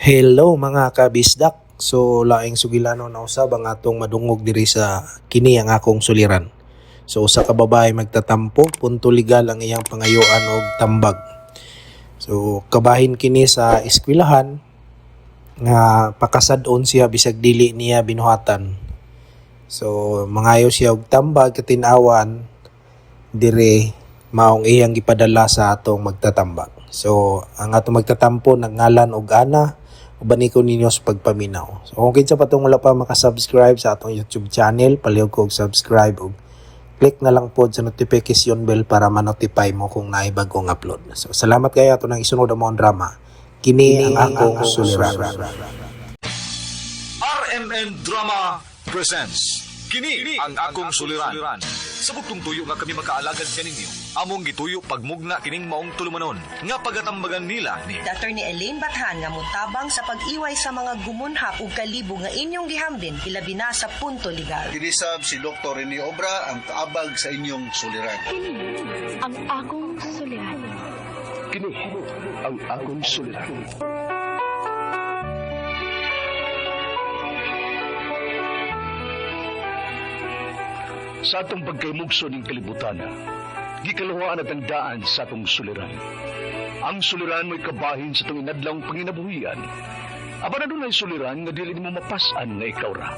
Hello mga kabisdak. So laing sugilano na usab ang atong madungog diri sa kini ang akong suliran. So usa ka babae magtatampo, punto legal ang iyang pangayoan og tambag. So kabahin kini sa eskwelahan nga pakasad-on siya bisag dili niya binuhatan. So mangayo siya og tambag katin-awan dire maong iyang gipadala sa atong magtatambag. So ang atong magtatampo nagngalan og Ana, uban ko ninyo sa pagpaminaw. So kung kinsa pa tong wala pa makasubscribe sa atong YouTube channel, palihog ko og subscribe og click na lang pod sa notification bell para ma-notify mo kung naay bagong upload. So salamat kayo, ato nang isunod ang mga drama. Kini ang akong suliran. RMN Drama presents Kini ang akong suliran. Sa bugtong tuyo nga kami makaalagad kaninyo, among gituyo pagmugna kining maong tulumanon nga pagatambagan nila ni Attorney Elaine Bathan nga motabang sa pag-iway sa mga gumunhap ug kalibo nga inyong gihambin hilabi na sa punto legal. Kinisab si Dr. Rene Obra ang kaabag sa inyong suliran. Kini ang akong suliran. Kini ang akong suliran. Sa atong pagkaymugso ning kalibutan, gikaluhaan at ang daan sa atong suliran. Ang suliran mo'y kabahin sa atong inadlawng panginabuhian. Apan adunay suliran nga dili nimo mapas-an nga ikaw ra.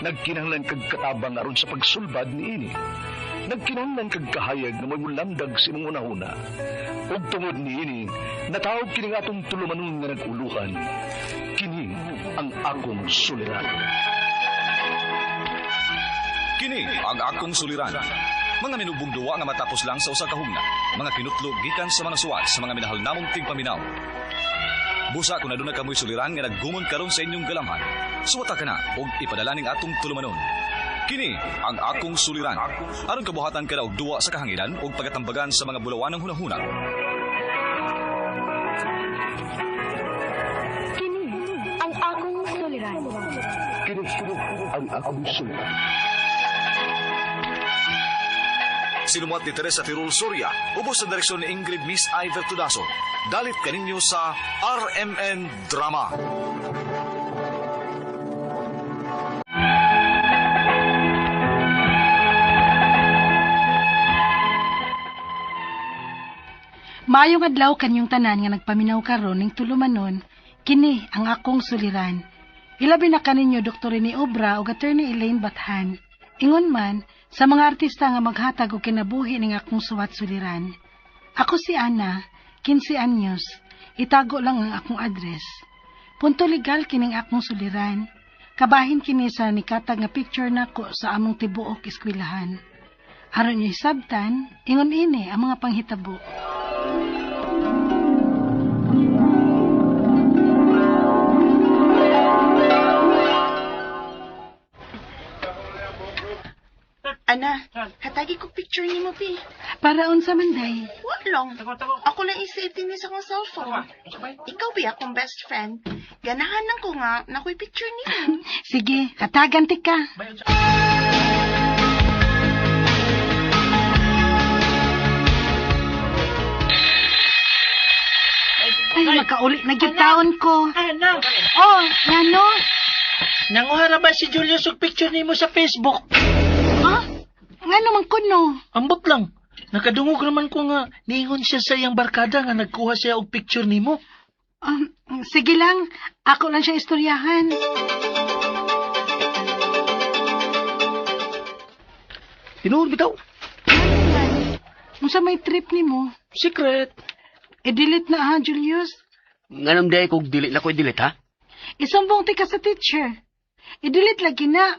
Nagkinahanglan kag katabang aron sa pagsulbad niini. Nagkinahanglan kag kahayag nga mo'y mulamdag sa imong hunahuna. Ug tungod niini, natawag kini nga atong tulumanon nga nag-uluhan. Kini ang akong suliran. Kini ang akong suliran. Mga minubong duwa nga matapos lang sa usa ka hugna, mga kinutlo gikan sa mga suwat sa mga minahal namong tigpaminaw. Busa kung aduna kamoy suliran nga naggumon karon sa inyong galamhan, suwata ka na og ipadala ning atong tulumanon. Kini ang akong suliran. Aron kabuhatan ka na og duwa sa kahanginan og pagatambagan sa mga bulawanang hunahuna. Kini ang akong suliran. Kini ang akong suliran. Sinumuat ni Teresa Tirul Soria, ubos sa direksyon ni Ingrid Miss Iver Tudaso. Dalit kaninyo sa RMN Drama. Maayong adlaw kanyong tanan nga nagpaminaw karon ning tulumanon, kini ang akong suliran. Ilabi na kaninyo Dr. Rene Obra ug Attorney Elaine Bathan. Ingon man sa mga artista nga maghatag og kinabuhi ning akong suwat suliran. Ako si Ana, 15 anyos. Itago lang ang akong address. Punto legal kining akong suliran. Kabahin kini sa nikatag nga picture nako sa among tibuok eskwelahan. Aron niyo hisabtan, ingon ini ang mga panghitabo. Ana, hatagi ko picture nimo pi. Para unsa man day? Wa lang. Ako lang i-save din sa akong cellphone. Ikaw bi akong best friend. Ganahan lang ko nga na ako'y picture nimo. Sige, hatagan ti ka. Ay, makauli na gyud taon ko. Ana, Oh, ngano? nanguha ra ba si Julius og picture nimo sa Facebook? Ha? Ngano man kuno? Ambot lang. Nakadungog naman ko nga niingon siya sa iyang barkada nga nagkuha siya og picture nimo. Sige lang, ako lang siya istoryahan. Tinuod bitaw. Unsa may trip nimo? Secret. I-delete na ha, Julius. Nganong day kog dili na ko i-delete ha? Isumbong ti ka sa teacher. I-delete lagi na.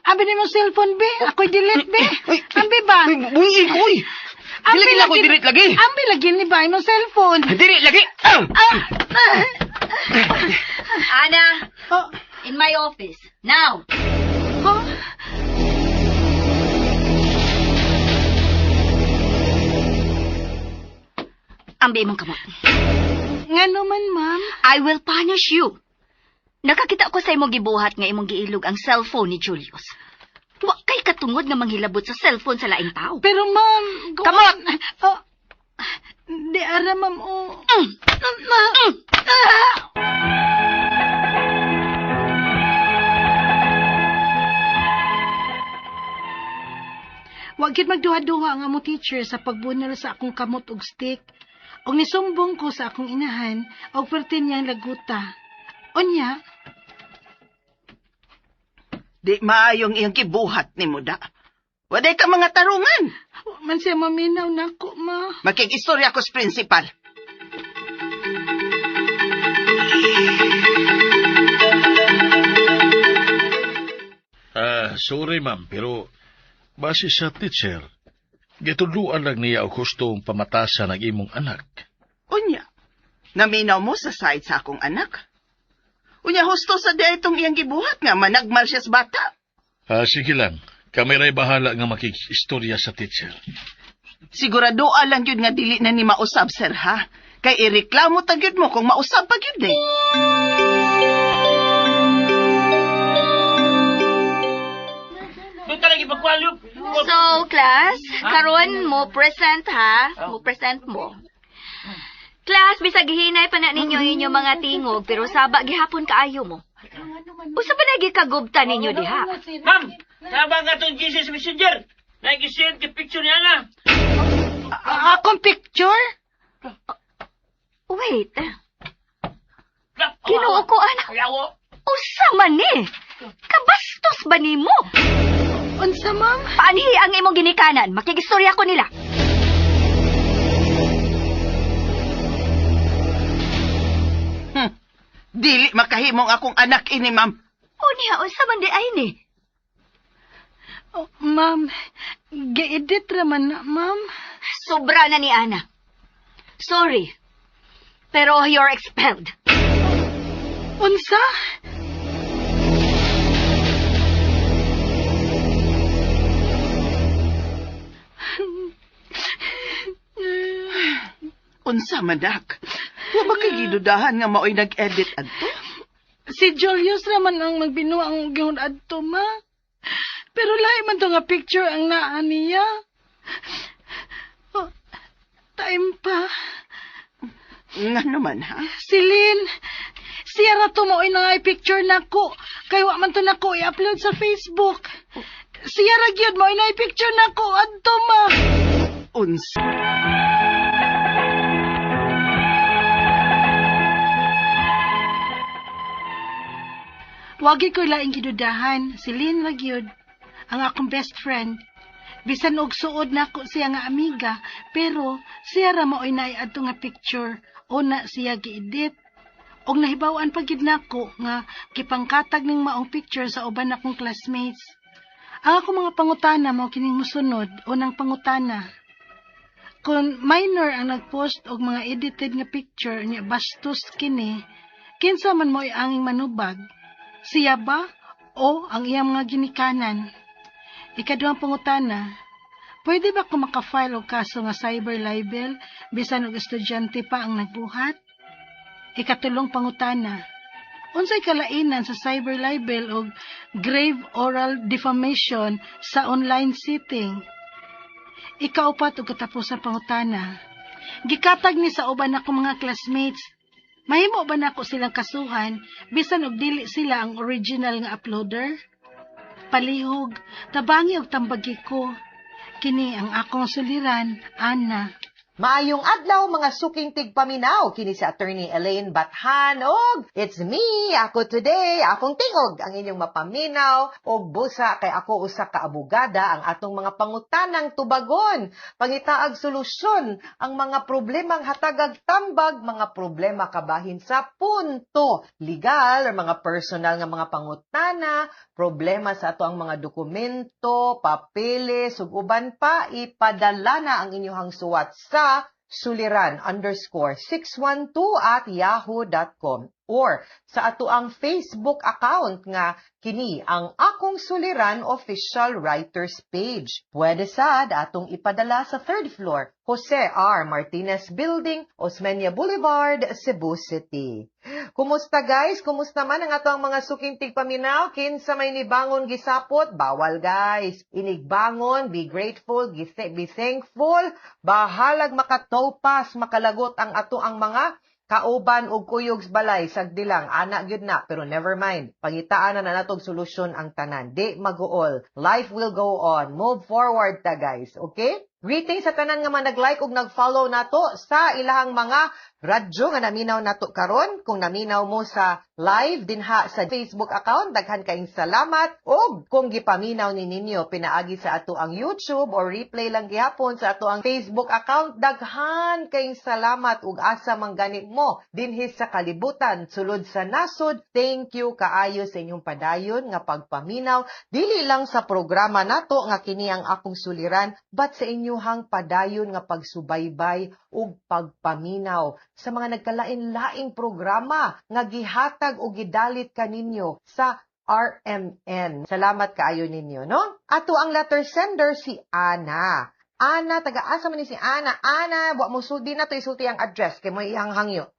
Abi nimo cellphone be, ako i-delete be. Ambi ba? Uy, buhi ko uy. Ambi Dili na ko i-delete lagi. Ambi lagi ni ba imong cellphone? Dili lagi. Ah! Ah! Ana, Oh, in my office. Now. oh. Ambi imong kamot. Ngano man, ma'am? I will punish you. Nakakita ko sa imong gibuhat nga imong giilog ang cellphone ni Julius. Wa kay katungod nga manghilabot sa cellphone sa laing tao. Pero ma'am, Kamot! Oh, di ara ma'am oh. Mm. Ah! Ah! magduha-duha ang among teacher sa pagbunal sa akong kamot og stick. Og nisumbong ko sa akong inahan og perti niyang laguta. Unya, Di maayong iyang gibuhat ni mo da. Waday ka mga tarungan. Wa man siya maminaw nako, ma. Makig-istorya ko sa principal. Ah, sorry ma'am, pero base sa teacher, gitudluan lang niya og hustong pamatasan ang imong anak. Unya, naminaw mo sa side sa akong anak. Unya, husto sa di itong iyang gibuhat nga managmal siya sa bata. Ah, sige lang. Kami ray bahala nga makig-istorya sa teacher. Sigurado lang yun nga dili na ni mausab, sir, ha? Kay ireklamo ta gyud mo kung mausab pa gyud eh. So, class, karon mo present ha, mo present mo. Class, bisag hinay pa na ninyo inyong mga tingog, pero saba gihapon kaayo mo. Usa ba lagi kagubta ninyo diha? Ma'am, tabang atong Jesus Messenger. Nag-send ka picture niya na. Akong picture? Wait. Ginoo ko, anak. Usa man ni. Kabastos ba nimo? Unsa, ma'am? Paanhi ang imong ginikanan. Makigistorya ko nila. Dili makahimong akong anak ini, ma'am. Unya, unsa man di ay ni? Oh, ma'am, gi-edit raman na, ma'am. Sobra na ni Ana. Sorry. Pero you're expelled. Unsa? Unsa manak? Wa ba kay gidudahan nga maoy nag-edit adto? Si Julius raman ang magbinuang ang gihon adto, ma. Pero lahi man to nga picture ang naa niya. Oh, time pa. Nga naman, ha? Si Lynn, siya ra to maoy na nga picture nako. Kay wa man to nako i-upload sa Facebook. Siya ra gyud maoy na picture nako adto, ma. Unsa? Wagi ko laing gidudahan, si Lynn ra gyud ang akong best friend. Bisan og suod nako siya nga amiga, pero siya ra maoy naay adto nga picture o na siya gi-edit. Og nahibaw-an pa gid nako nga gipangkatag ning maong picture sa uban akong classmates. Ang akong mga pangutana mao kining mosunod, unang pangutana. Kung minor ang nagpost og mga edited nga picture nya bastos kini, kinsa man mo'y anging manubag? Siya ba o ang iyang mga ginikanan? Ikaduhang pangutana, pwede ba ko makafile og kaso nga cyber libel bisan og estudyante pa ang nagbuhat? Ikatulong pangutana, unsay kalainan sa cyber libel og grave oral defamation sa online sitting? Ikaupat og katapusang pangutana, gikatag ni sa uban akong mga classmates. Mahimo ba nako silang kasuhan bisan og dili sila ang original nga uploader? Palihog, tabangi og tambagi ko. Kini ang akong suliran, Ana. Maayong adlaw mga suking tigpaminaw kini si Attorney Elaine Bathan og it's me ako today, akong tingog ang inyong mapaminaw og busa kay ako usa ka abogada ang atong mga pangutanang tubagon, pangitaag solusyon ang mga problemang hatagag tambag, mga problema kabahin sa punto legal or mga personal nga mga pangutana, problema sa ato ang mga dokumento, papeles ug uban pa, ipadala na ang inyong suwat sa suliran_612@yahoo.com or sa ato ang Facebook account nga kini ang Akong Suliran Official Writers Page. Pwede sad atong ipadala sa third floor, Jose R. Martinez Building, Osmeña Boulevard, Cebu City. Kumusta guys? Kumusta man ang ato ang mga suking tigpaminaw? Kinsa may nibangon gisapot? Bawal guys. Inigbangon, be grateful, be thankful. Bahalag makatopas, makalagot ang ato ang mga Kauban og kuyog sa balay sagdi lang ana gyud na, pero never mind. Pangitaan na na natog solusyon ang tanan. Di maguol. Life will go on. Move forward ta, guys. Okay? Greetings sa tanan nga mga nag-like ug nag-follow nato sa ilahang mga radyo nga naminaw nato karon. Kung naminaw mo sa live dinha sa Facebook account, daghan kaayong salamat. Ug kung gipaminaw ni ninyo pinaagi sa ato ang YouTube or replay lang gihapon sa ato ang Facebook account, daghan kaayong salamat ug asa man gani mo dinhi sa kalibutan, sulod sa nasod. Thank you kaayo sa inyong padayon nga pagpaminaw dili lang sa programa nato nga kini ang akong suliran, but sa inyuhang padayon nga pagsubaybay ug pagpaminaw sa mga nagkalain-laing programa nga gihatag o gidalit kaninyo sa RMN. Salamat kaayo ninyo, no? Ato ang letter sender si Ana. Ana, taga-asa man ni si Ana. Ana, wa mo sulti na to isulti ang address kay mo iyang hangyo.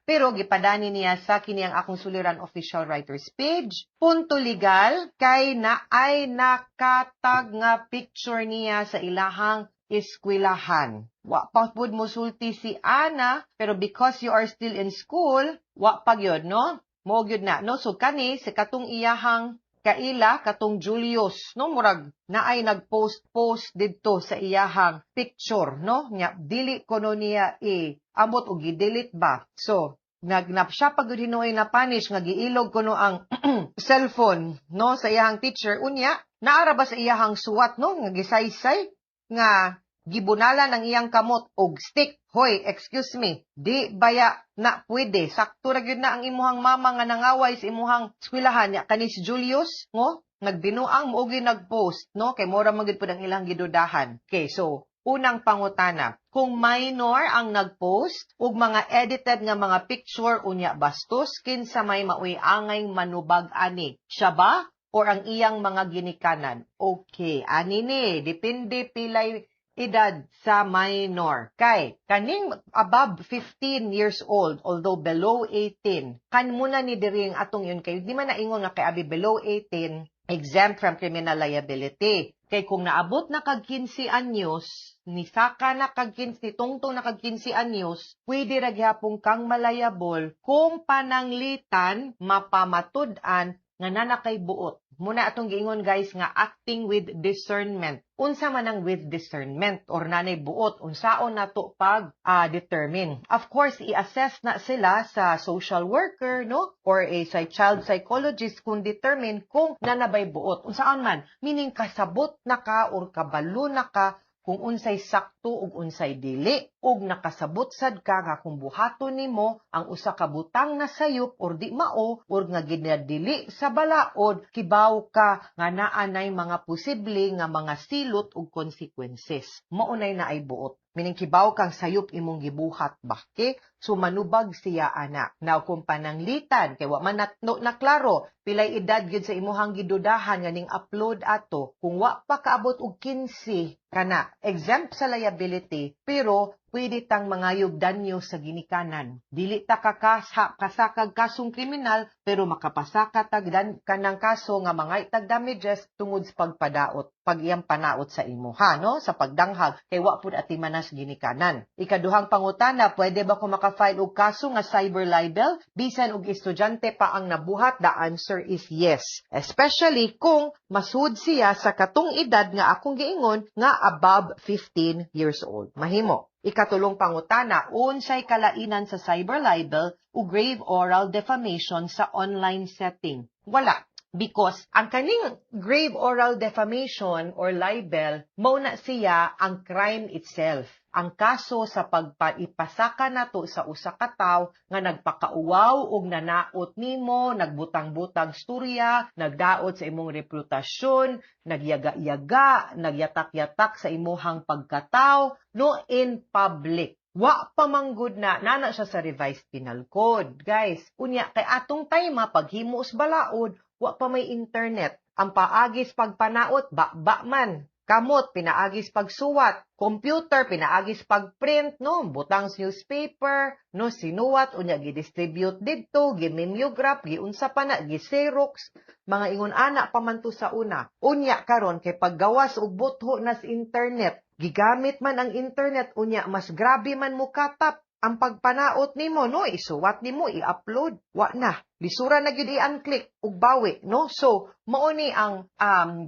Pero gipadani niya sa kini ang akong suliran official writers page. Punto legal kay naay nakatag nga picture niya sa ilahang eskwelahan. Wa pa pud mo sulti si Ana, pero because you are still in school, wa pa gyud, no? Mo gyud na, no? So kani sa katong iyahang kaila, katong Julius, no, murag naay nagpost-post didto sa iyahang picture, no? Nya dili kuno niya i amot og gi-delete ba. So nag siya pag hinuoy na punish nga giilog kuno ang cellphone, no, sa iyahang teacher. Unya naara ba sa iyahang suwat, no, nga gisaysay nga gibunalan ang iyang kamot og stick. Hoy, excuse me, di baya na pwede? Sakto ra gyud na ang imuhang mama nga nangaway sa imuhang eskwelahan. Nya kani si Julius ngo nagbinuang mo og nagpost, no, kay mora man gyud pud ang ilang gidudahan. Okay, so unang pangutana, kung minor ang nagpost ug mga edited nga mga picture unya bastos, kinsa may maoy angay manubag ani? Siya ba or ang iyang mga ginikanan? Okay, ani ni, depende pilay edad sa minor. Kay, kaning above 15 years old, although below 18, kan muna ni diri ang atong yun kay, di man naingon nga kay abi below 18, exempt from criminal liability. Kay kung naabot na kag 15 anyos, ni saka na kag 15, ni tungtong na kag 15 anyos, pwede ra gihapon kang malayable kung pananglitan mapamatud-an nga nana kay buot. Muna atong giingon, guys, nga acting with discernment. Unsa man ang with discernment or nanay buot, unsaon nato pag determine? Of course, i-assess na sila sa social worker, no? Or a sa child psychologist kung determine kung nanabay buot. Unsaon man, meaning kasabot na ka or kabalo na ka kung unsay sakto ug unsay dili, ug nakasabot sad ka nga kung buhaton nimo ang usa ka butang na sayop or di mao or nga ginadili sa balaod, kibaw ka nga naa nay mga posible nga mga silot ug consequences. Mao nay naay buot. Meaning kibaw kang sayop imong gibuhat ba. Okay? So manubag siya ana. Now kung pananglitan kay wa man na, no, na klaro pilay edad gyud sa imuhang gidudahan nga ning upload ato, kung wa pa kaabot og 15 kana, exempt sa liability, pero pwede tang mangayog danyo sa ginikanan. Dili ta kakasa kasakag kasong kriminal, pero makapasaka tag dan, kanang kaso nga mga tag damages tungod sa pagpadaot, pag iyang panaot sa imuha, no, sa pagdanghag kay wa pud atimanas ginikanan. Ikaduhang pangutana, pwede ba ko maka-file og kaso nga cyber libel bisan og estudyante pa ang nabuhat? The answer is yes. Especially kung masud siya sa katong edad nga akong giingon nga above 15 years old. Mahimo. Ikatulong pangutana, unsay kalainan sa cyber libel o grave oral defamation sa online setting? Wala. Because ang kaning grave oral defamation or libel, mao na siya ang crime itself. Ang kaso sa pagpaipasaka nato sa usa ka tawo nga nagpakauwaw og nanaot nimo, nagbutang-butang storya, nagdaot sa imong reputasyon, nagyaga-yaga, nagyatak-yatak sa imuhang pagkataw, no, in public. Wa pa manggod na nana siya sa revised penal code, guys. Unya kay atong time paghimo sa balaod, wa pa may internet. Ang paagis pagpanaot, ba man. Kamot, pinaagis pagsuwat. Computer, pinaagis pagprint, no? Butang sa newspaper, no? Sinuwat, unya gidistribute didto, gimimeograph, giunsa pa na, gi-xerox. Mga ingon ana pa man to sa una. Unya karon kay paggawas og butho na sa internet, gigamit man ang internet, unya mas grabe man mo katap. Ang pagpanaot nimo, no, isuwat nimo, i-upload, wa na. Lisura na gyud i-unclick ug bawi, no? So, mao ni ang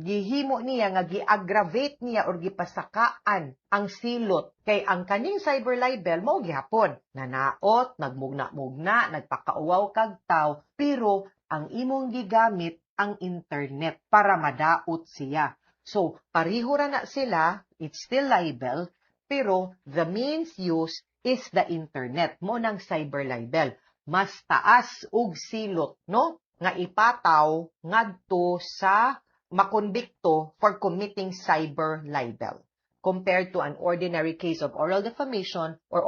gihimo niya nga gi-aggravate niya or gipasakaan ang silot kay ang kaning cyber libel mao gihapon. Nanaot, nagmugna-mugna, nagpakauwaw kag taw, pero ang imong gigamit ang internet para madaot siya. So, pareho ra na sila, it's still libel, pero the means used is the internet. Mao nang cyber libel. Mas taas og silot, no? Nga ipataw ngadto sa makondikto for committing cyber libel compared to an ordinary case of oral defamation or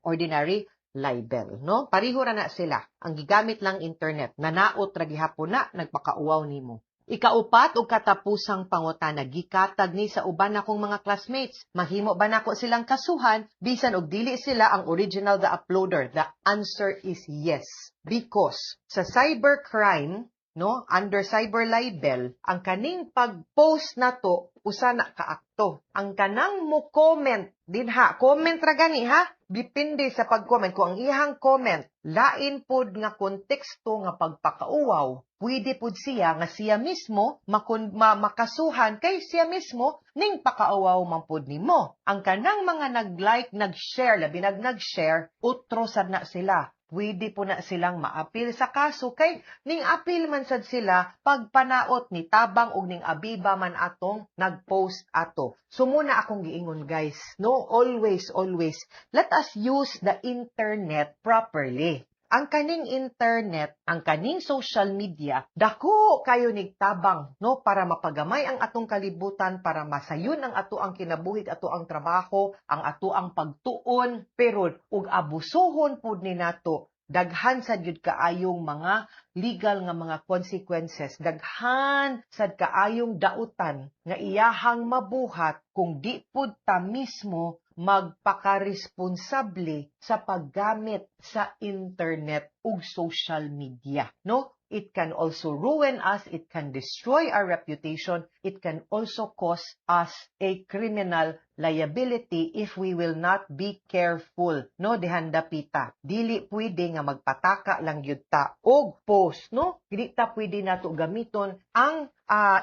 ordinary libel, no? Pareho ra na sila. Ang gigamit lang internet, nanaot ra gihapon na nagpakauwaw nimo. Ikaupat ug katapusang pangutana, gikatag ni sa uban nakong mga classmates. Mahimo ba nako silang kasuhan bisan og dili sila ang original the uploader? The answer is yes. Because sa cybercrime, no, under cyber libel, ang kaning pag-post nato usa na kaakto. Ang kanang mo comment dinha, comment ra gani ha, depende sa pag-comment. Kung ang iyang comment lain pod nga konteksto nga pagpakauwaw, pwede pod siya nga siya mismo makasuhan kay siya mismo ning pakauwaw man pod nimo. Ang kanang mga nag-like, nag-share, labi nag-share, utro sad na sila. Pwede po na silang maapil sa kaso kay ning apil man sad sila pagpanaot ni tabang og ning abiba man atong nag-post ato. So muna akong giingon, guys, no, always, always let us use the internet properly. Ang kaning internet, ang kaning social media, dako kayo nigtabang, no, para mapagamay ang atong kalibutan, para masayon ang ato ang kinabuhi, ato ang trabaho, ang ato ang pagtuon, pero ug abusuhon pud ni nato, daghan sad gyud kaayong mga legal nga mga consequences, daghan sad kaayong dautan nga iyahang mabuhat kung di pud ta mismo magpakaresponsable sa paggamit sa internet ug social media, no? It can also ruin us, it can destroy our reputation, it can also cause us a criminal liability if we will not be careful, no, dihan dapita. Dili pwede nga magpataka lang gyud ta og post, no? Dili ta pwede nato gamiton ang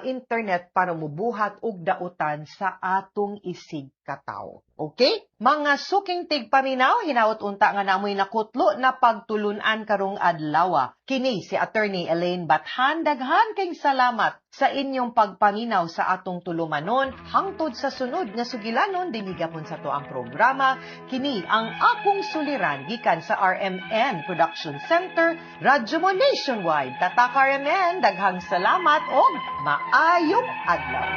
internet para mubuhat og dautan sa atong isig katawo. Okay? Mga suking tigpaminaw, hinaot unta nga namoy nakutlo na pagtulunan karong adlaw. Kini si Attorney Elaine Bathan, daghan kay salamat sa inyong pagpaminaw sa atong tulumanon hangtod sa sunod nga sugilanon dinhi gapon sa atoang programa. Kini ang Akong Suliran gikan sa RMN Production Center, Radyo Mo Nationwide. Tatak RMN, daghang salamat og maayong adlaw.